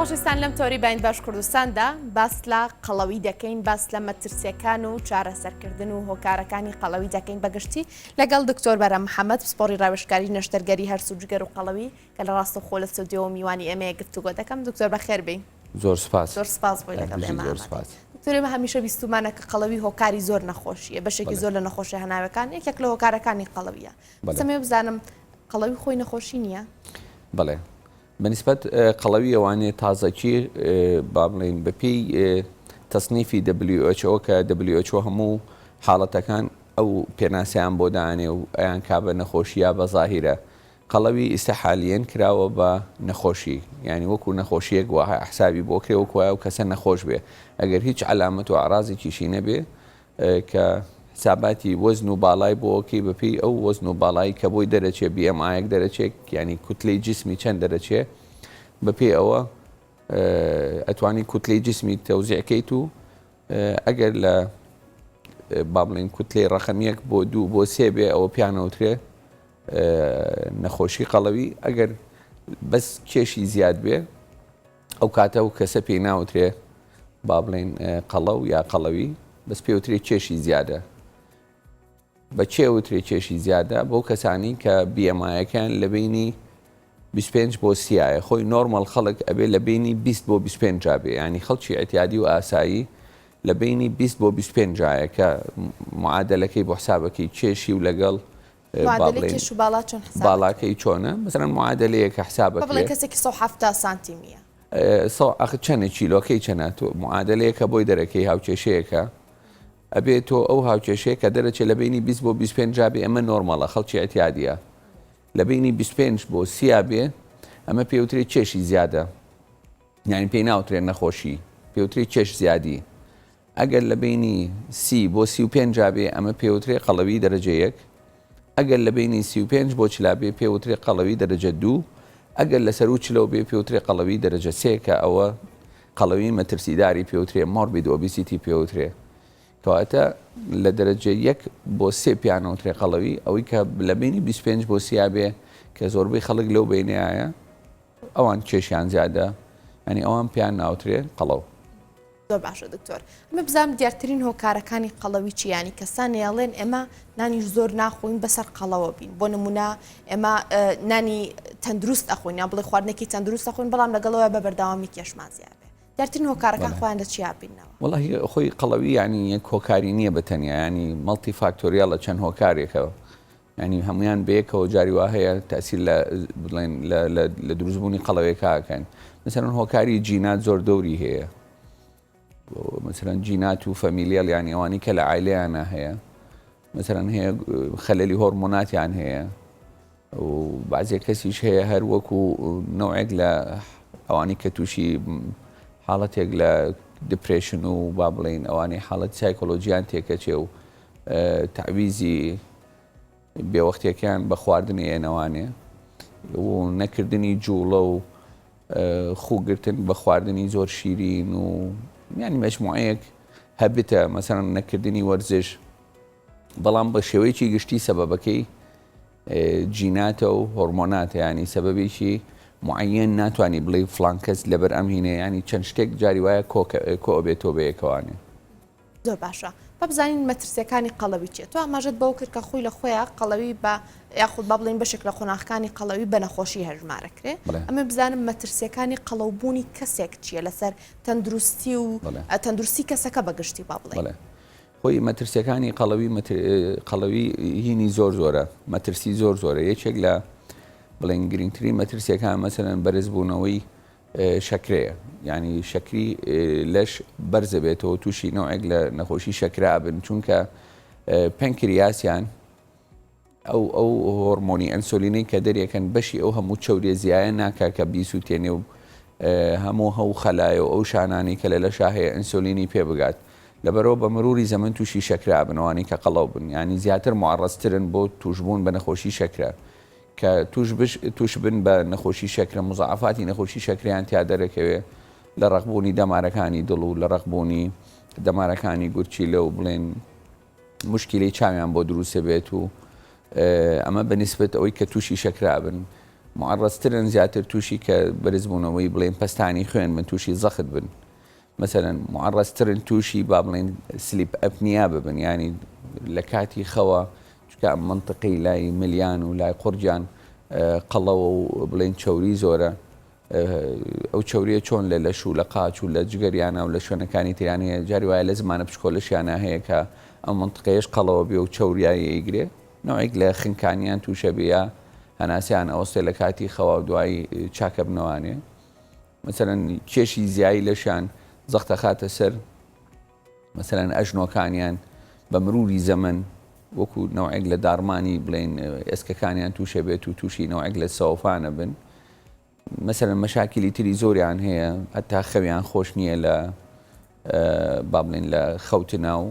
خۆشەویستان لەم تۆری باین باش کوردستاندا باس لە قەڵەوی دەکەین باس لە مەترسیەکان و چارەسەرکردن و هۆکارەکانی قەڵەوی دەکەین بەگشتی لەگەڵ دکتۆر بەرە محەممەد پسپۆڕی ڕاوێژکاری نەشتەرگەری هەرس و جگەر و قەڵەوی کە لە ڕاستەوخۆ لە ستۆدیۆوە میوانی ئێمەیە گفتوگۆ دەکەم. دکتۆر بەخێر بێی. زۆر سپاس. زۆر سپاس بۆی لەگەڵ ئێمە زۆر ئامادەی. سپاس. دکتۆر ئێمە هەمیشە بیستومانە کە قەڵەوی هۆکاری زۆر نەخۆشییە، بەشێکی بەڵێ. زۆر لە نەخۆشیە هەناوەکان یەکێک لە هۆکارەکانی قەڵەوییە. بەڵێ. دەمەوێ بزانم قەڵەوی خۆی نەخۆشی نییە؟ بەڵێ. بە نیسبەت قەڵەوی ئەوانێ تازەکی با بڵێین بە پێی تەسنیفی WHO کە WHO هەموو حاڵەتەکان ئەو پێناسەیان بۆ دانێ و ئەیان کا بە نەخۆشی یا بە زاهیرە قەڵەوی ئیستا حالیەن کراوە بە نەخۆشی یانی وەکو نەخۆشیەک وەها حسابی بۆ کرێ وەکو وایە ئەو کەسە نەخۆش بێ ئەگەر هیچ عەلامەت و ئەعرازێکیشی نەبێ کە حساباتی وەزن و باڵای بۆ کەی بە پێی ئەو وەزن و باڵایی کە بۆی دەرەچێ BMI یەک دەرەچێ یانی کوتلەی جسمی چەند دەرەچێ بە پێی ئەوە ئەتوانی کوتلەی جسمی تەوزیع کەیت و ئەگەر لە با بڵێین کوتلەی ڕەقەم یەک بۆ دوو بۆ سێ بێ ئەوە پیانەوترێ نەخۆشی قەڵەوی ئەگەر بەس کێشی زیاد بێ ئەو کاتە و کەسە پێی ناوترێ با بڵێن قەڵەو یا قەڵەوی بەس پێوترێ کێشی زیادە بە کێ وترێ کێشی زیادە؟ بەو کەسانی کە BMI ەکەیان لە بەینی 25 بۆ 30 یە خۆی normal خەڵک ئەبێ لە بەینی 20 بۆ 25 جا بێ یانی خەڵکی ئیعتیادی و ئاسایی لە بەینی 20 بۆ 25 جایە کە معادەلەکەی بۆ حسابەکەی کێشی و لەگەڵ با معادلەی بڵێین کێش و باڵا چۆن حساب ئەکرێ؟ باڵاکەی چۆنە مەسەلەن معادەلەیەکە حساب با بڵێین ئەکرێ کەسێکی 170 سانتیمیە. سەو ئەخ چەنە کیلۆکەی چەنە تۆ معادەلەیەکە بۆی دەرەکەی هاوکێشەیەکە ئەبێ تۆ ئەو هاوکێشەیە کە دەرەچێ لە بەینی 20 بۆ 25 جا بێ ئەمە normal ە خەڵکی ئیعتیادیە لە بەینی 25 بۆ سیا بێ ئەمە پێوترێ کێشی زیادە یعنی پێی ناوترێ نەخۆشی پێوترێ کێش زیادی ئەگەر لە بەینی سی بۆ 35 جا بێ ئەمە پێوترێ قەڵەوی دەرەجە یەک ئەگەر لە بەینی 35 بۆ چلا بێ پێوترێ قەڵەوی دەرەجە دوو ئەگەر لە سەروو چلەوە بێ پێوترێ قەڵەوی دەرەجە سێ کە ئەوە قەڵەوی مەترسیداری پێوترێ morbid obesity پێوترێ کەواتە لە دەرەجە یەک بۆ سێ پیانەوترێ قەڵەوی ئەوەی کە لە بینی 25 بۆ سیا بێ کە زۆربەی خەڵک لەو بینایە ئەوان کێشیان زیادە ینی ئەوان پیان ناوترێ قەڵەو. زۆر باشە دکتۆر ئەمە بزانم دیارترین هۆکارەکانی قەڵەوی چی ینی کەسان ئەڵێن ئێمە نانیش زۆر ناخۆین بەسەر قەڵەوە بین بۆ نمونە ئێمە نانی تەندروست ئەخۆین یان بڵێ خواردنێکی تەندروست ئەخۆین بەڵام لەگەڵەوە بە بەردەوامی کێشمان زیاد بێ دیارترین هۆکارەکان خۆیان لە چیا بینەوە؟ وەڵاهی خۆی قەڵەوی یانی یەک هۆکاری نییە بە تەنیا ینی multifactorial ە چەند هۆکارێکە ینی هەمویان بەیەکەوە جاری وا هەیە تاسیر لە بڵێن لە دروستبوونی قەڵەوێکاکەن مثلەن هۆکاری جینات زۆر دەوری هەیە مثلەن جینات و familial یانی ئەوانی کە لە عایلەیانە هەیە مثلەن هەیە خەلەلی هۆرمۆناتیان هەیە و بەعزێک کەسیش هەیە هەر وەکو نەوعێک لە ئەوانی کە تووشی حاڵەتێک لە depression و با بڵین ئەوانەی حاڵەت سایکۆلۆژیان تێکەچێ و تەعویزی بێوەختیەکەیان بە خواردنی ئێنەوانێ و نەکردنی جوڵە و خوگرتن بە خواردنی زۆر شیرین و ینی مەجموعەیەک هەبتە مەسەرم نەکردنی وەرزش بەڵام بە شێوەیەکی گشتی سەبەبەکەی جیناتە و هۆرمۆناتە ینی سەبەبێکی معەن ناتوانانی بڵێ فلان کەس لەبەر ئەم هینە ینی چەند شتێک جاری وایە کۆ بێتەوە بەیەکەوانێ. زۆر باشە با بزانین مەترسیەکانی قەڵەوی چیە تۆ ئاماژەت بەوە کرد کە خۆی لە خۆیان قەڵەوی بە یاخود با بڵێین بەشێک لە قۆناغەکانی قەڵەوی بە نەخۆشی هەژمارەکرێ ئەمە بزانم مەترسیەکانی قەڵەوبوونی کەسێک چییە لەسەر تەندروستی و تەندروستی کەسەکە بەگشتی با بڵێ خۆی مەترسیەکانی قەڵەوی قەڵەوی هینی زۆر زۆرە مەترسی زۆر زۆرە یەکێک لە بڵێن گرنگترین مەترسیەکان مەسەلەن بەرزبوونەوەی شەکرەیە یعنی شەکری لەش بەرزە بێتەوە تووشی نەوعێک لە نەخۆشی شەکرا بن چونکە پەنکریاسیان ئەو ئەو هۆرمۆنی ئەنسۆلینەی کە دەریەکەن بەشی ئەو هەموو چەوریە زیایە ناکا کە بیسووتێنێ و هەموو هەو خەلایە و ئەو شانانەی کە لە لەشا هەیە ئەنسۆلینی پێ بگات لەبەرەوە بە مروری زەمەن تووشی شەکرە ئەبن ئەوانەی کە قەڵەو بن یانی زیاتر معڕەزترن بۆ تووشبوون بە نەخۆشی شەکرە کە تووش بش تووش بن بە نەخۆشی شەکرە مزاعفاتی نەخۆشی شەکریان تیا دەرەکەوێ لە ڕەقبوونی دەمارەکانی دڵ و لە ڕەقبوونی دەمارەکانی گورچیلە و بڵێن موشکیلەی چاویان بۆ دروست بێت و ئەمە بە نیسبەت ئەوەی کە تووشی شەکرە بن. معرضترن زیاتر تووشی کە بەرزبوونەوەی بڵێن پەستانی خوێن بن تووشی زەخت بن مەسەلەن معرضترن تووشی با بڵێن sleep apnea ببن یانی لە کاتی خەوە چونکە ئەم مەنتقەی لای ملیان و لای قوڕگیان قەڵەوە و بڵێن چەوری زۆرە ئەو چەوریە چۆن لە لەش و لە قاچ و لە جگەریانە و لە شوێنەکانی تریان هەیە جاری وایە لە زمانە بچکۆلەشیانە هەیە کە ئەم منطقەیەش قەڵەوە بێ و چەوریایی ئەیگرێ نەوعێک لە خنکانیان تووشە بێ یا هەناسەیان ئەوەستێ لە کاتی خەوا و دوایی چاکەبنەوانێ مەسەلەن کێشی زیایی لەشیان زەخت ئەخاتە سەر مەسەلەن ئەژنۆکانیان بە مروری زەمەن وەکو نەوعێک لە داڕمانی بڵێن ئێسکەکانیان تووشە بێت و تووشی نەوعێک لە سەوفانە بن مەسەلەن مەشاکیلی تری زۆریان هەیە هەتا خەویان خۆش نییە لە با بڵێن لە خەوتنا و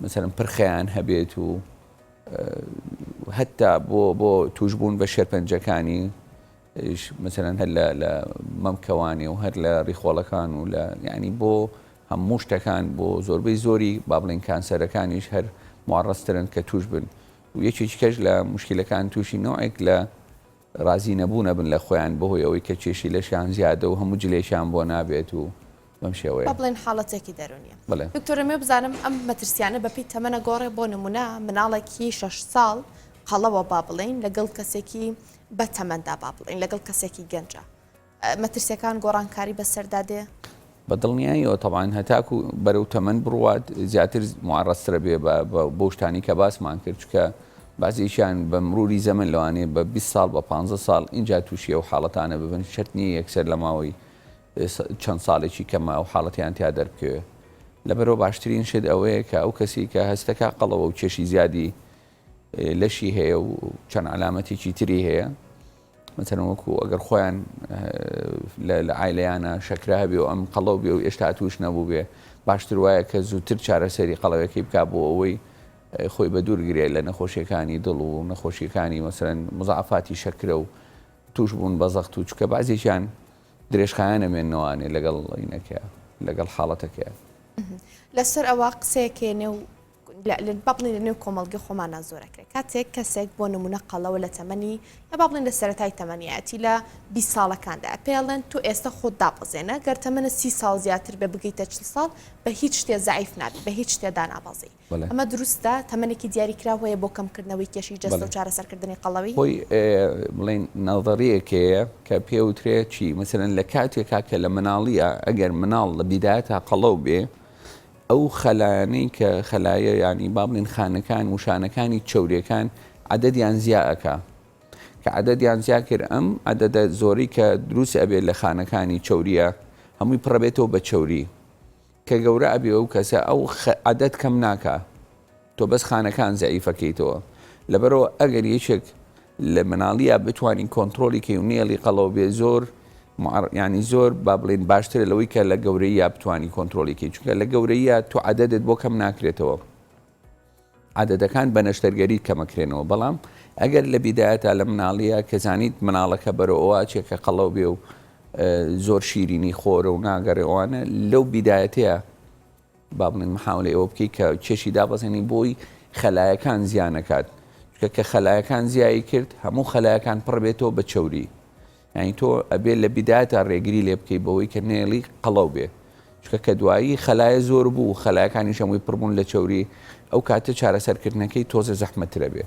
مەسەلەن پرخەیان هەبێت و هەتا بۆ بۆ توشبوون بە شێرپەنجەکانی مەسەلەن هەر لە لە مەمکەوانی و هەر لە ڕیخۆڵەکان و لە یعنی بۆ هەموو شتەکان بۆ زۆربەی زۆری با بڵێن کانسەرەکانیش هەر معڕەزترن کە توش بن و یەکێکی کەش لە مشکلەکان تووشی نەوعێک لە ڕازی نەبوونە بن لە خۆیان بەهۆی ئەوەی کە کێشی لەشیان زیادە و هەموو جلێکیان بۆ نابێت و بەم شێوەیە. با بڵێین حاڵەتێکی دەروونیە. بەڵێ. دکتۆر ئەمەوێ بزانم ئەم مەترسیانە بەپێی تەمەن ئەگۆڕێ بۆ نمونە مناڵێکی شەش ساڵ قەڵەوە با بڵێین لەگەڵ کەسێکی بە تەمەندا با بڵێین لەگەڵ کەسێکی گەنجە مەترسیەکان گۆڕانکاری بەسەردا دێ؟ بە دڵنیاییەوە تەبعەن هەتاکو بەرەو تەمەن بڕوات زیاتر معڕەزترە بێ بە بەو شتانی کە باسمان کرد چونکە بەعزێکیان بە مروری زەمەن لەوانەیە بە 20 ساڵ بە 15 ساڵ ئینجا تووشی ئەو حاڵەتانە ببن شەرت نییە یەکسەر لە ماوەی چەند ساڵێکی کەمە ئەو حاڵەتیان تیا دەربکەوێ لەبەرەوە باشترین شت ئەوەیە کە ئەو کەسی کە هەستەکە قەڵەوە و کێشی زیادی لەشی هەیە و چەند علامەتێکی تری هەیە مەسەلەن وەکو ئەگەر خۆیان لە عایلەیانە شەکرە هەبێ و ئەم قەڵەو بێ و ئێشتا تووش نەبوو بێ باشتر وایە کە زووتر چارەسەری قەڵەوەکەی بک بۆ ئەوەی خۆی بە دوور گرێ لە نەخۆشیەکانی دڵ و نەخۆشیەکانی مەسەرەن مزعفاتی شەکرە و توش بوون بە زەخت و چکە بازێکیان درێژخایەنە مێنەوانێ لەگەڵ اینەکە لەگەڵ حاڵەتەکەیە. لەسەر ئەوە قسەیەکێ نێو با بڵێین لە نێو کۆمەڵگەی خۆمانا زۆر ئەکرێت کاتێک کەسێک بۆ نمونە قەڵەوە لە تەمەنی یا با بڵێین لە سەرەتای تەمەنیەتی لە 20 ساڵەکاندا پێڵێن تۆ ئێستا خۆت دابەزێنە گەر تەمەنە سی ساڵ زیاتر بێ بگەیتە 40 ساڵ بە هیچ شتێ زەعیف نابی بە هیچ شتێ دانابەزی ئەمە دروستە تەمەنێکی دیاریکراو هەیە بۆ کەمکردنەوەی کێشی جەستە و چارەسەرکردنی قەڵەوی؟ خۆی بڵێین نەزەریەک هەیە کە پێوترێ چی مەسەلەن لە کاتێکا کە لە مناڵیە ئەگەر مناڵ لە بیدایەتا قەڵەو بێ ئەو خەلایانەی کە خەلایە یانی با بڵێین خانەکان و شانەکانی چەوریەکان عەدەدیان زیا ئەکا کە عەدەدیان زیا کرد ئەم عەدەدە زۆری کە دروست ئەبێت لە خانەکانی چەوریە هەمووی پڕەبێتەوە بە چەوری کە گەورە ئەبێ ئەو کەسە ئەو عەدەد کەم ناکا تۆ بەس خانەکان زەعیفەکەیتەوە لەبەرەوە ئەگەر یەکێک لە مناڵییا بتوانین کۆنتڕۆڵی کەی و نێڵی قەڵەو بێ زۆر ینی زۆر با بڵێن باشترە لەوەی کە لە گەورەییا بتوانی کۆنترۆڵی کەی چونکە لە گەورەییا تۆ عەدەدت بۆ کەم ناکرێتەوە عەدەدەکان بە نەشتەرگەری کەمەکرێنەوە بەڵام ئەگەر لە بیدایەتا لە مناڵیە کە زانیت مناڵەکە بەرەو ئەوە ئەچێ کە قەڵەو بێ و زۆر شیرینی خۆرە و ناگەڕێ ئەوانە لەو بیدایەتەیە با بڵێن محاولەی ئەوە بکەیت کە کێشی دابەزێنی بۆی خەلایەکان زیان نەکات چونکە کە خەلایەکان زیایی کرد هەموو خەلایەکان پڕ بێتەوە بە چەوری یعنی تۆ ئەبێ لە بیدایەتا ڕێگری لێ بکەی بەوەی کە نێڵی قەڵەو بێ چونکە کە دوایی خەلایە زۆر بوو خەلایەکانیش هەمووی پڕبوون لە چەوری ئەو کاتە چارەسەرکردنەکەی تۆزێ زەحمەترە بێ.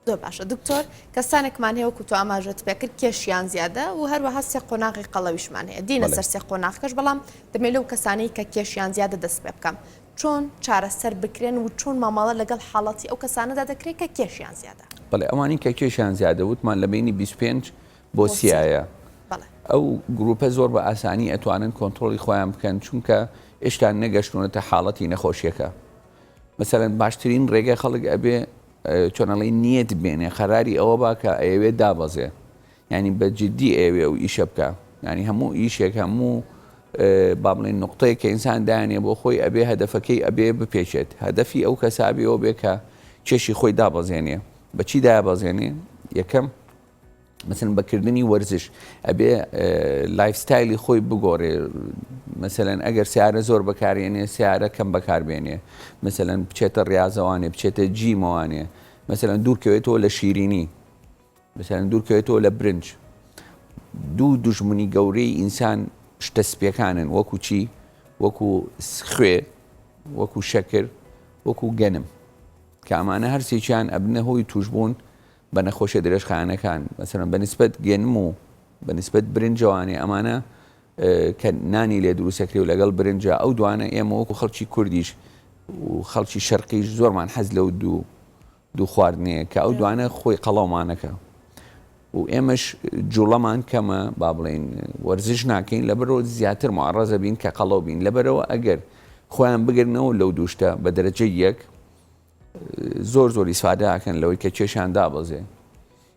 زۆر باشە دکتۆر کەسانێکمان هەیە وەکو تۆ ئاماژەت پێکرد کێشیان زیادە و هەروەها سێ قۆناغی قەڵەویشمان هەیە دینە سەر سێ قۆناغکەش بەڵام دەمێ لەو کەسانەی کە کێشیان زیادە دەست پێ بکەم چۆن چارەسەر بکرێن و چۆن مامەڵە لەگەڵ حاڵەتی ئەو کەسانەدا دەکرێت کە کێشیان زیادە؟ بەڵێ ئەوانەی کە کێشیان زیادە وتمان لە بەینی 25 بۆ سیایە ئەو گروپە زۆر بە ئاسانی ئەتوانن کۆنترۆڵی خۆیان بکەن چونکە ئێشتا نەگەشتونەتە حاڵەتی نەخۆشیەکە مەسەلەن باشترین ڕێگە خەڵک ئەبێ چۆن ئەڵێی نیەت بێنێ قەراری ئەوە با کە ئەیەوێ دابەزێ یعنی بە جدی ئەیەوێ ئەو ئیشە بکە یعنی هەموو ئیشێک هەموو با بڵێن نقطەیە کە ئینسان دانێ بۆ خۆی ئەبێ هەدەفەکەی ئەبێ بپێچێت هەدەفی ئەو کەسابی ئەوە بێ کە کێشی خۆی دابەزێنێ بەچی دابەزێنێ یەکەم مەسەلەن بە کردنی وەرزش ئەبێ lifestyle ی خۆی بگۆڕێ مەسەلەن ئەگەر سیارە زۆر بەکارێنێ سیارە کەم بەکاربێنێ مەسەلەن بچێتە ڕاضەوانێ بچێتە جیمەوانێ مەسەلەن دوورکەوێتەوە لە شیرینی مەسەلەن دوورکەوێتەوە لە برنج. دوو دوژمنی گەورەی ئینسان شتە سپیەکانن وەکو چی؟ وەکو خوێ، وەکو شەکر، وەکو گەنم کە ئەمانە هەرسێکیان ئەبنە هۆی توشبوون بە نەخۆشیە درێژخایەنەکان مەسەلەن بە نسبەت گەنم و بە نسبەت برنجەوانێ ئەمانە کە نانی لێ دروستەکرێ و لەگەڵ برنجە ئەو دوانە ئێمە وەکو خەڵکی کوردیش و خەڵکی شەرقیش زۆرمان حەز لەو دوو دوو خواردنەیە کە ئەو دوانە خۆی قەڵەومانەکە و ئێمەش جوڵەمان کەمە با بڵێین وەرزش ناکەین لەبەرەوە زیاتر معڕەزە بین کە قەڵەو بین لەبەرەوە ئەگەر خۆیان بگرنەوە لەو دووشتە بە دەرەجە یەک زۆر زۆر ئیسفادە ئەکەن لەوەی کە کێشیان دابەزێ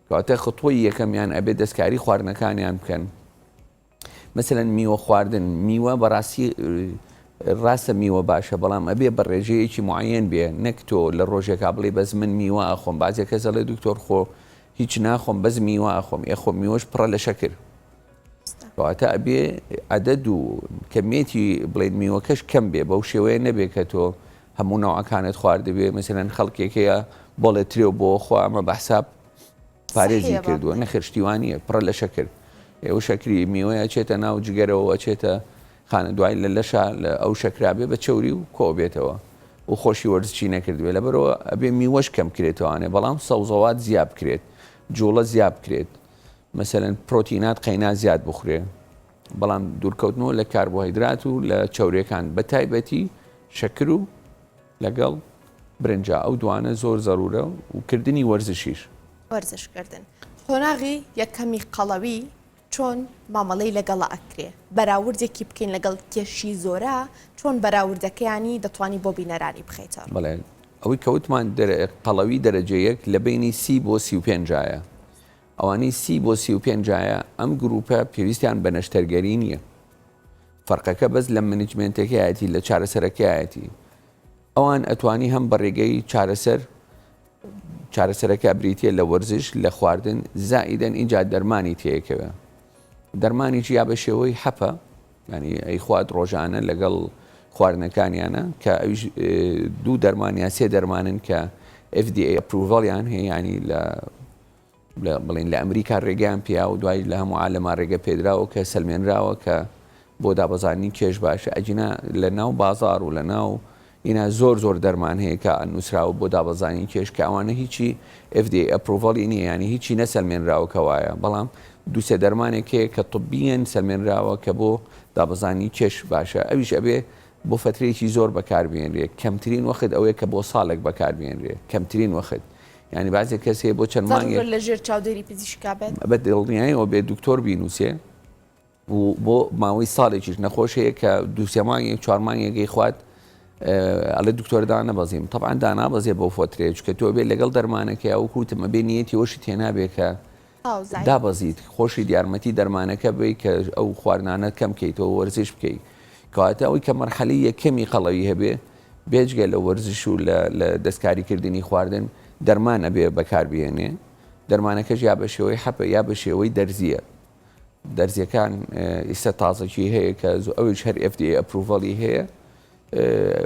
کەواتە خطوەی یەکەمیان ئەبێ دەستکاری خواردنەکانیان بکەن مەسەلەن میوە خواردن میوە بەڕاستی ڕاستە میوە باشە بەڵام ئەبێ بە ڕێژەیەکی معەن بێ نەک تۆ لە ڕۆژێکا بڵێ بەس من میوە ئەخۆم بازێ کەس ئەڵێ دکتۆر خۆ هیچ ناخۆم بەس میوە ئەخۆم ئێ خۆ میوەش پڕە لە شەکر کەواتە ئەبێ عەدەد و کەمیەتی بڵێن میوەکەش کەم بێ بەو شێوەیە نەبێ کە تۆ هەموو نەوعەکانت خواردبێ مەسەلەن خەڵکێک هەیە بۆڵێ ترێ و بۆ خوا ئەمە بە حساب پارێزی کردووە نەخێر شتی وا نییە پڕە لە شەکر ئێوە شەکری میوەیە ئەچێتە ناو جگەرەوە ئەچێتە خانە دوای لە لەشا لە ئەو شەکرا بێ بە چەوری و کۆ بێتەوە و خۆشی وەرزشی نەکردوێ لەبەرەوە ئەبێ میوەش کەم کرێتوانێ بەڵام سەوزەوات زیاد بکرێت جوڵە زیاد بکرێت مەسەلەن پرۆتینات قەینا زیاد بخورێ بەڵام دوورکەوتنەوە لە کاربۆهیدرات و لە چەورەکان بە تایبەتی شەکر و لەگەڵ برنجا ئەو دوانە زۆر زەرورە و کردنی وەرزشیش. وەرزش کردن قۆناغی یەکەمی قەڵەوی چۆن مامەڵەی لەگەڵا ئەکرێ بەراوردێکی بکەین لەگەڵ کێشی زۆرا چۆن بەراوردەکەیانی دەتوانی بۆ بینەرانی بخەیتە ڕوو؟ بەڵێ ئەوەی کە وتمان قەڵەوی دەرەجە یەک لە بەینی سی بۆ 35 جایە ئەوانەی سی بۆ 35 جایە ئەم گروپە پێویستیان بە نەشتەرگەری نییە فەرقەکە بەس لە management ەکەیەتی لە چارەسەرەکەیەتی ئەوان ئەتوانی هەم بە ڕێگەی چارەسەر چارەسەرەکە بریتە لە وەرزش لە خواردن زائیدەن ئینجا دەرمانی تێکەوە دەرمانیش یا بە شێوەی حەپە ینی ئەیخوات ڕۆژانە لەگەڵ خواردنەکانیانە کە ئەویش دوو دەرمان یا سێ دەرمانن کە FDA approval یان هەیە ینی لە بڵێین لە ئەمریکا ڕێگەیان پێیا و دوای لە هەموو عالەما ڕێگە پێدراوە کە سەلمێنراوە کە بۆ دابەزاندنی کێش باشە ئەگینا لە ناو بازار و لە ناو ئینا زۆر زۆر دەرمان هەیە کە نووسراوە بۆ دابەزانی کێش کە ئەوانە هیچی FDA approval ی نییە ینی هیچی نەسەلمێنراوە کە وایە بەڵام دووسێ دەرمانێک هەیە کە طبیەن سەلمێنراوە کە بۆ دابەزانی کێش باشە ئەویش ئەبێ بۆ فترەیەکی زۆر بەکاربێنرێ کەمترین وەخت ئەوەیە کە بۆ ساڵێک بەکاربێنرێ کەمترین وەخت یانی بەعزێک کەس هەیە بۆ چەند مانگێک لە ژێر چاودێری پزیشکا بێت بە دڵنیایەوە بێت دکتۆر بینوسێ و بۆ ماوەی ساڵێکیش نەخۆش هەیە کە دووسێ مانگێک چوار مانگێکی خوات ئەڵێ دکتۆر دانەبەزیم طبعا دانابەزێ بۆ فۆترێ چکە تۆ بێ لەگەڵ دەرمانەکەی ئەو کوتمە بێ نیەتی وەشی تێنابێ کە دابەزیت خۆشی دیارمەتی دەرمانەکە بی کە ئەو خواردنانە کەم کەیتەوە وەرزش بکەیت کەواتە ئەوەی کە مەرحەلەی یەکەمی قەڵەوی هەبێ بێجگە لە وەرزش و لە دەستکاری کردنی خواردن دەرمان ئەبێ بەکار بهێنێ دەرمانەکەش یا بە شێوەی حەپە یا بە شێوەی دەرزیە دەرزیەکان ئیستا تازەکی هەیە کە ئەویش هەر FDA approval ی هەیە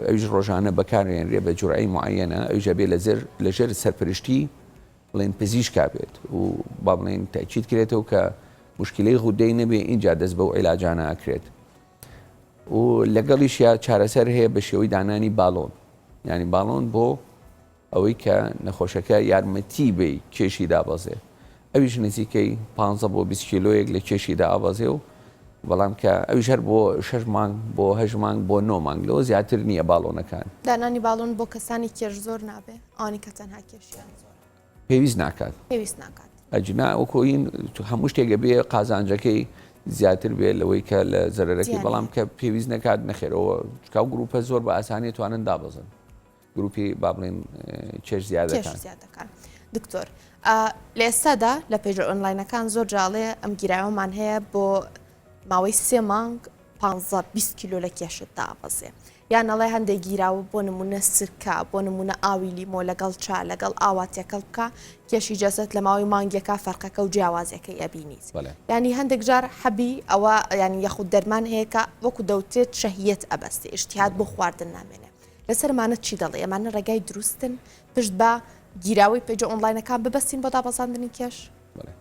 ئەویش ڕۆژانە بەکارێنرێ بە جورعەی معەنە ئەویش ئەبێ لە ژێر سەرپەرشتی بڵێن پزیشکا بێت و با بڵێن تاکید کرێتەوە کە مشکلەی غودەی نەبێ ئینجا دەست بەو عیلاجانە ئەکرێت و لەگەڵیشیا چارەسەر هەیە بە شێوەی دانانی باڵۆن ینی باڵۆن بۆ ئەوەی کە نەخۆشەکە یارمەتی بی کێشی دابەزێ ئەویش نزیکەی 15 بۆ 20 کیلۆیەک لە کێشی دابەزێ و بەڵام کە ئەویش هەر بۆ شەش مانگ بۆ هەشت مانگ بۆ نۆ مانگ لەوە زیاتر نییە باڵۆنەکان. دانانی باڵۆن بۆ کەسانی کێش زۆر نابێ ئەوانی کە تەنها کێشیان زۆرە. پێویست ناکات. پێویست ناکات. ئەگینا وەکو ئین هەموو شتێک ئەبێ قازانجەکەی زیاتر بێ لەوەی کە لە زەرەرەکەی بەڵام کە پێویست نەکات نەخێرەوە چکا و گروپە زۆر بە ئاسانی توانن دابەزن. گروپی با بڵێین کێش زیادەکان. کێش زیادەکان. دکتۆر لە ئێستادا لە page ە ئۆنلاینەکان زۆر جاڵێ ئەم گیراوەمان هەیە بۆ ماوەی سێ مانگ 15 20 کیلۆ لە کێشت دابەزێ یان ئەڵێ هەندێک گیراوە بۆ نمونە سرکە بۆ نمونە ئاوی لیمۆ لەگەڵ چا لەگەڵ ئاوا تێکەڵ بکە کێشی جەسەت لە ماوەی مانگێکا فەرقەکە و جیاوازەکەی ئەبینیت ینی هەندێک جار حەبی ئەوە ینی یاخود دەرمان هەیە کە وەکو دەوترێت شەهیەت ئەبەستێ ئیشتیهات بۆ خواردن نامێنێ لەسەر ئەمانە چی دەڵێی؟ ئەمانە ڕێگای دروستن پشت بە گیراوەی page ە ئۆنلاینەکان ببەستین بۆ دابەزاندنی کێش؟ بەڵێ.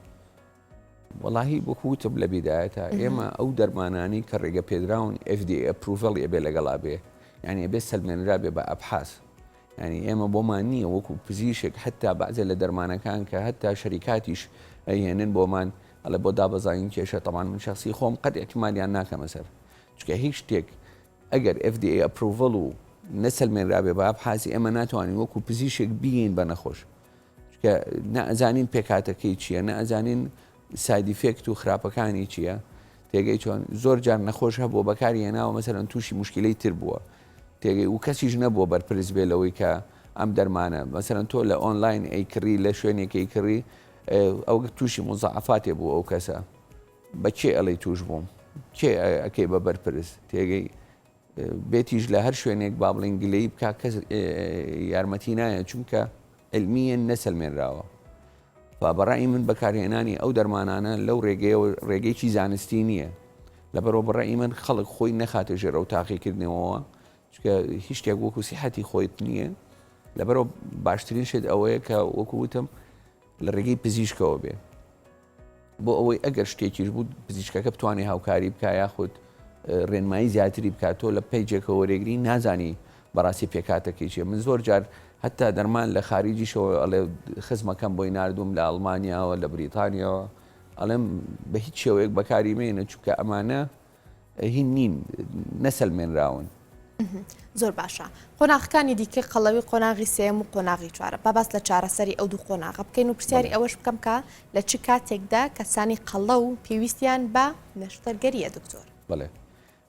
وەڵاهی وەکو وتم لە بیدایەتا ئێمە ئەو دەرمانانەی کە ڕێگە پێدراون FDA approval ی ئەبێ لەگەڵا بێ یعنی ئەبێ سەلمێنرا بێ بە ئەبحاس یعنی ئێمە بۆمان نییە وەکو پزیشک حتا بەعزێ لە دەرمانەکان کە هەتا شەریکاتیش ئەیهێنن بۆمان ئەڵێ بۆ دابەزانین کێشە تەمان من شخصی خۆم قەت احتمالیان ناکەمە سەر چونکە هیچ شتێک ئەگەر FDA approval و نەسەلمێنرابێ بە ئەبحاسی ئێمە ناتوانین وەکو پزیشک بیین بە نەخۆش چونکە نە ئەزانین پێکهاتەکەی چییە نە ئەزانین side effect و خراپەکانی چییە تێگەی چۆن زۆر جار نەخۆش هەبووە بەکاری هێناوە مەسەرەن تووشی مشکلەی تر بووە تێگەی و کەسیش نەبووە بەرپرس بێ لەوەی کە ئەم دەرمانە مەسەرەن تۆ لە ئۆنلاین ئەیکڕی لە شوێنێک ئەیکڕی ئەو تووشی مزعفاتێ بوو ئەو کەسە بە کێ ئەڵێی توش بووم کێ ئەکەی بە بەرپرس تێگەی بێتیش لە هەر شوێنێک با بڵین گلەی بک کەس یارمەتی نایە چونکە علمیە نەسەلمێنراوە بەڕای من بەکارهێنانی ئەو دەرمانانە لەو ڕێگەیەوە ڕێگەیەکی زانستی نییە لەبەرەوە بەڕای من خەڵک خۆی نەخاتە ژێر ئەو تاقیکردنەوەوە چونکە هیچ شتێک وەکو سیحەتی خۆیت نییە لەبەرەوە باشترین شت ئەوەیە کە وەکو وتم لە ڕێگەی پزیشکەوە بێ بۆ ئەوەی ئەگەر شتێکیش بوو پزیشکەکە بتوانێت هاوکاری بکە یاخود ڕێنمایی زیاتری بکات تۆ لە page ێکەوە وەرێگری نازانی بەڕاستی پێکاتەکەی چیە من زۆر جار هەتا دەرمان لە خارجیشەوە ئەڵێ خزمەکەم بۆی ناردوم لە ئەڵمانیاوە لە بریتانیاوە ئەڵێم بە هیچ شێوەیەک بەکاری مێنە چونکە ئەمانە هین نین نەسەلمێنراون. زۆر باشە قۆناغەکانی دیکەی قەڵەوی قۆناغی سێیەم و قۆناغی چوارە با باس لە چارەسەری ئەو دوو قۆناغە بکەین و پرسیاری ئەوەش بکەم کە لە چ کاتێکدا کەسانی قەڵەو پێویستیان بە نەشتەرگەریە دکتۆر؟ بەڵێ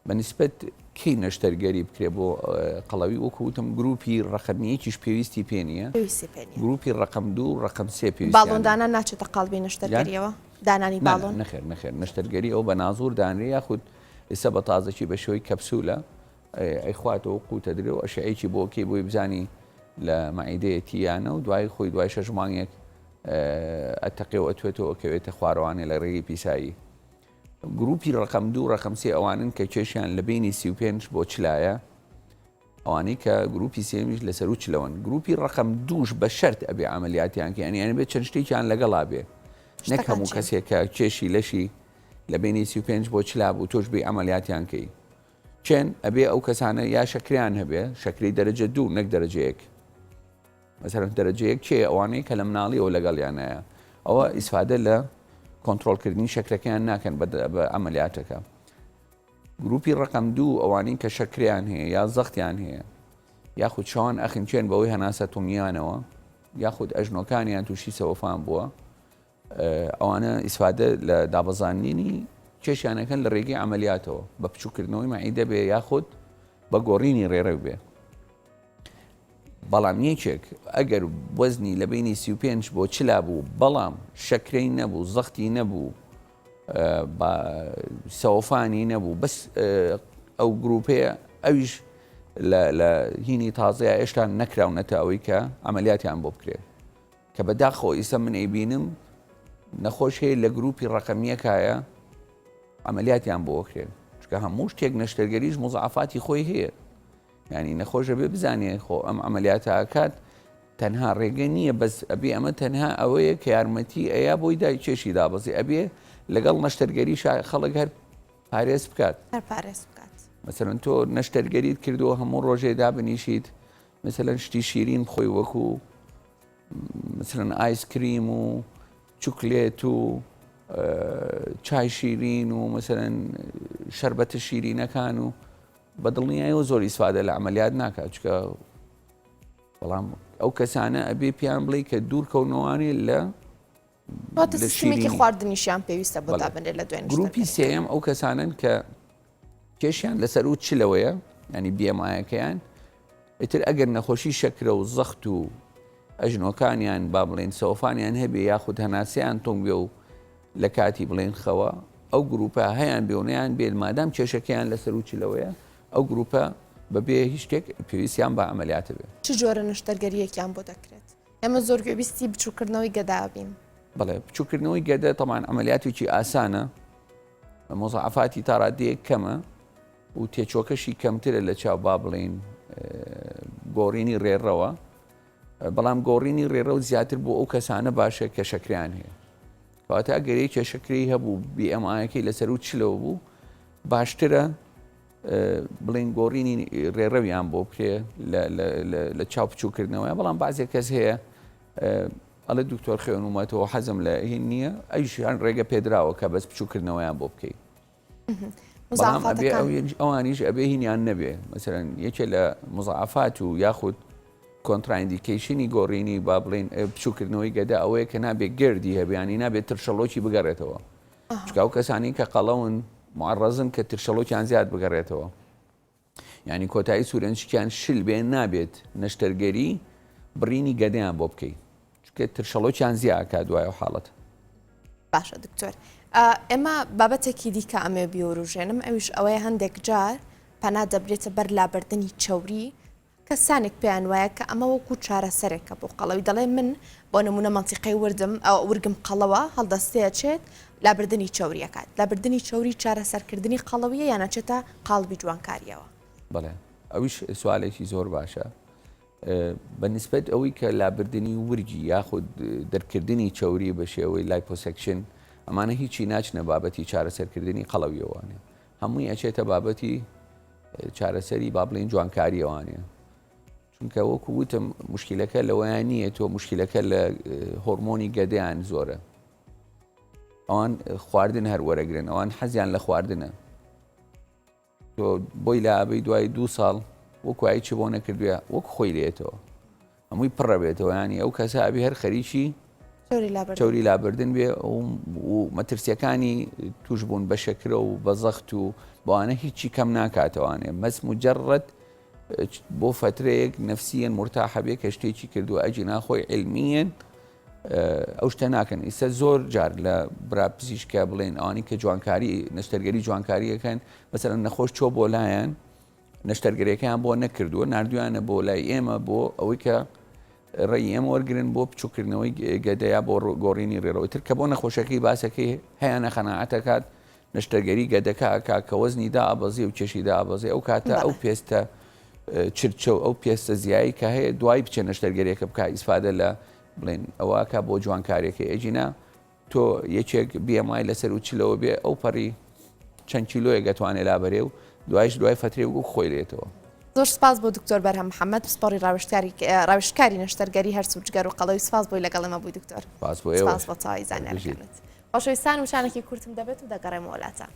بە نیسبەت کەی نەشتەرگەری بکرێ بۆ قەڵەوی وەکو وتم گروپی ڕەقەم یەکیش پێویستی پێ نییە پێویستی پێ نییە گروپی ڕەقەم دوو ڕەقەم سێ پێویستیانە. باڵۆن دانان ناچێتە قاڵبی نەشتەرگەریەوە؟ دانانی باڵۆن؟ نەخێر نەخێر نەشتەرگەری ئەو بە نازور دانرێ یاخود ئێستا بە تازەکی بە شێوەی کەپسولە ئەیخواتەوە قوتە درێ و ئەشعەیەکی بۆ کەی بۆی بزانی لە مەعیدەیەتی یانە و دوای خۆی دوای شەش مانگێک ئەتەقێ و ئەتوێتەوە ئەکەوێتە خوارەوانێ لە ڕێگەی پیسایی گروپی ڕقم دوو ڕقم سێ ئەوانن کە کێشیان لە بینی 35 بۆ چلایە ئەوانەی کە گروپی سێمیش لە سەرو چلەوەن گروپی ڕقم دووش بە شەرت ئەبێ عملیاتیان کە یعنی یعنی بێ چەند شتێکیان لەگەڵا بێ نەک هەموو کەسێک کە کێشی لەشی لە بینی 35 بۆ چلا بوو تۆش بێ عملیاتیان کەی چێن ئەبێ ئەو کەسانە یا شەکریان هەبێ شەکری دەرەجە دوو نەک دەرەجە یەک مەسەلەن دەرەجە یەک کێ ئەوانەی کە لە مناڵیەوە لەگەڵیانایە ئەوە ئیسفادە لە کۆنترۆڵکردنی شەکرەکەیان ناکەن بە عملیاتەکە گروپی ڕقم دوو ئەوانەی کە شەکریان هەیە یا زەختیان هەیە یاخود شەوان ئەخنکێن بەوەی هەناسە تونیانەوە یاخود ئەژنۆکانیان تووشی سەوەفان بووە ئەوانە ئیسفادە لە دابەزاندنی کێشیان ئەکەن لە ڕێگەی عەمەلیاتەوە بە بچووکردنەوەی مەعیدە بێ یاخود بە گۆڕینی ڕێڕەو بێ بەڵام یەکێک ئەگەر وەزنی لە بینی 35 بۆ چلا بوو بەڵام شەکرەی نەبوو زەختی نەبوو سەوفانی نەبوو بەس ئەو گروپەیە ئەویش لە هینی تازەیە هێشتا نەکراونەتە ئەوەی کە عملیاتیان بۆ بکرێت کە بە داخەوە ئیستا من ئەیبینم نەخۆش هەیە لە گروپی ڕەقەم یەکایە عملیاتیان بۆ ئەکرێن چونکە هەموو شتێک نەشتەرگەریش مزعفاتی خۆی هەیە ینی نەخۆشە بێ بزانێ خۆ ئەم عملیاتە ئەکات تەنها ڕێگە نییە بەس ئەبێ ئەمە تەنها ئەوەیە کە یارمەتی ئەیا بۆی دای کێشی دابەزی ئەبێ لەگەڵ نەشتەرگەری خەڵک هەر پارێز بکات هەر پارێز بکات مەسەرەن تۆ نەشتەرگەریت کردووە هەموو ڕۆژێ دابنیشیت مەسەلەن شتی شیرین بخۆی وەکو مەسەلەن ئایس کریم و چوکلێت و چای شیرین و مەسەلەن شربەتە شیرینەکان و بە دڵنیایەوە زۆر ئیسفادە لە عملیات ناکات چکە بەڵام ئەو کەسانە ئەبێ پیان بڵێ کە دوور کەونەوانێ لە واتە سیستمێکی خواردنیشیان پێویستە بۆ دابنرێت لە دوای گروپی سێیەم ئەو کەسانن کە کێشیان لەسەر و چلەوەیە ینی بێمایەکەیان ئیتر ئەگەر نەخۆشی شەکرە و زەخت و ئەژنۆکانیان با بڵێن سەوفانیان هەبێ یاخود هەناسەیان تونگ بێ و لە کاتی بڵێن خەوە ئەو گروپە هەیان بێ و نەیان بێت مادام کێشەکەیان لەسەر و چلەوەیە ئەو گروپە بەبێ هیچ شتێک پێویستیان بە عملیاتە بێ. چ جۆرە نەشتەرگەرییەکیان بۆ دەکرێت؟ ئێمە زۆر گوێبیستی بچووکردنەوەی گەدە بین. بەڵێ بچووکردنەوەی گەدە تەمان عملیاتێکی ئاسانە مزعفاتی تا ڕادەیەک کەمە و تێچۆکەشی کەمترە لە چاو با بڵین گۆڕینی ڕێڕەوە بەڵام گۆڕینی ڕێڕەو زیاتر بۆ ئەو کەسانە باشە کە شەکریان هەیە. کەواتە ئەگەر یەکێ شەکرەی هەبوو BMI ەکەی لەسەر و چلەوە بوو باشترە بڵین گۆڕینی ڕێڕەویان بۆ بکرێ لە چاو بچووکردنەوەی بەڵام بازێک کەس هەیە ئەڵێ دکتۆر خوێنومەتەوە حەزم لە هین نییە ئەیشیان ڕێگە پێدراوە کە بەس بچووکردنەوەیان بۆ بکەیت بەڵام ئەبێ ئەوانیش ئەبێ هینیان نەبێ مەسەرەن یەکێ لە مزعفات و یاخود contraindication ی گۆڕینی با بڵین بچووکردنەوەی گەدە ئەوەیە کە نابێت گردی هەبیانی نابێت ترشەڵۆکی بگەڕێتەوە چونکە ئەو کەسانی کە قەڵەون معرەزن کە ترشەڵۆکیان زیاد بگەڕێتەوە یعنی کۆتایی سوورەنجکیان شل بێ نابێت نەشتەرگەری بڕینی گەدەیان بۆ بکەیت چونکە ترشەڵۆکیان زیاکە دوای ئەو حاڵەت. باشە دکتۆر ئێمە بابەتێکی دیکە ئەمێ بیوروژێنم ئەویش ئەوەیە هەندێک جار پەنا دەبرێتە بەر لابردنی چەوری کەسانێک پێیان وایە کە ئەمە وەکو چارەسەرێکە بۆ قەڵەوی دەڵێ من بۆ نمونە مەنتیقەی وردم ورگم قەڵەوە هەڵدەستێ ئەچێت لابردنی چەوری ئەکات لابردنی چەوری چارەسەرکردنی قەڵەویە یان ئەچێتە قاڵبی جوانکاریەوە؟ بەڵێ ئەویش سوالێکی زۆر باشە بە نسبەت ئەوەی کە لابردنی ورگی یاخود دەرکردنی چەوری بە شێوەی liposuction ئەمانە هیچی ناچنە بابەتی چارەسەرکردنی قەڵەویەوانێ هەمووی ئەچێتە بابەتی چارەسەری با بڵێین جوانکاریەوانێ چونکە وەکو وتم مشکلەکە لەوەیان نییە تۆ مشکلەکە لە هۆرمۆنی گەدەیان زۆرە ئەوان خواردن هەر وەرەگرن ئەوان حەزیان لە خواردنە تۆ بۆی لابەی دوای دوو ساڵ وەکوایی چ بۆ نەکردوە وەک خۆی لێتەوە هەمووی پڕە بێتەوە ینی ئەو کەسە ئەبێ هەر خەریکی چەوری لابردن بێ و مەترسیەکانی توشبوون بە شەکرە و بە زەخت و بەوانە هیچی کەم ناکاتەوانێ مەس مجرد بۆ فترەیەک نفسیەن مرتاحە بێ کە شتێکی کردووە ئەجی ناخۆی علمیەن ئەو شتە ناکەن ئیستا زۆر جار لە برا پزیشکە بڵێن ئەوانی کە جوانکاری نەشتەرگەری جوانکاریەکەن مەسەرەن نەخۆش چۆ بۆ لایەن نەشتەرگەریەکەیان بۆ نەکردووە ناردویانە بۆ لای ئێمە بۆ ئەوەی کە ڕێی ئێمە وەرگن بۆ بچووکردنەوەی گەدەیا بۆ گۆڕینی ڕێڕەوەی تر کە بۆ نەخۆشەکەی باسەکەی هەیەە خەناعەتەکات نەشتەرگەری گەدەکە ئەکا کە وەزنی دابەزی و کێشی دابەزی ئەو کاتە ئەو پێستە چرچە و ئەو پێستە زیایی کە هەیە دوای بچێ نەشتەرگەریەکە بکە ئیسفادە لە بڵێن ئەوەکە بۆ جوانکاریەکەی ئەجینا تۆ یەکێک BMI لەسەر و چلەوە بێ ئەو پەڕی چەند کیلۆیەک ئەتوانێ لابەرێ و دوایش دوای فەترێ وەک خۆی لێتەوە. زۆر سپاس بۆ دکتۆر بەرهەم محەمەد پسپۆڕی ڕاوێژکاری ڕاوێژکاری نەشتەرگەری هەرس و جگەر و قەڵەوی سپاس بۆی لەگەڵ ئێمە بووی دکتۆر سپاس بۆ ئێوەش سپاس بۆ تەواوی زانیارەکانت. خۆشەویستان وچانێکی کورتم دەبێت و دەگەڕێمەوە لاتان.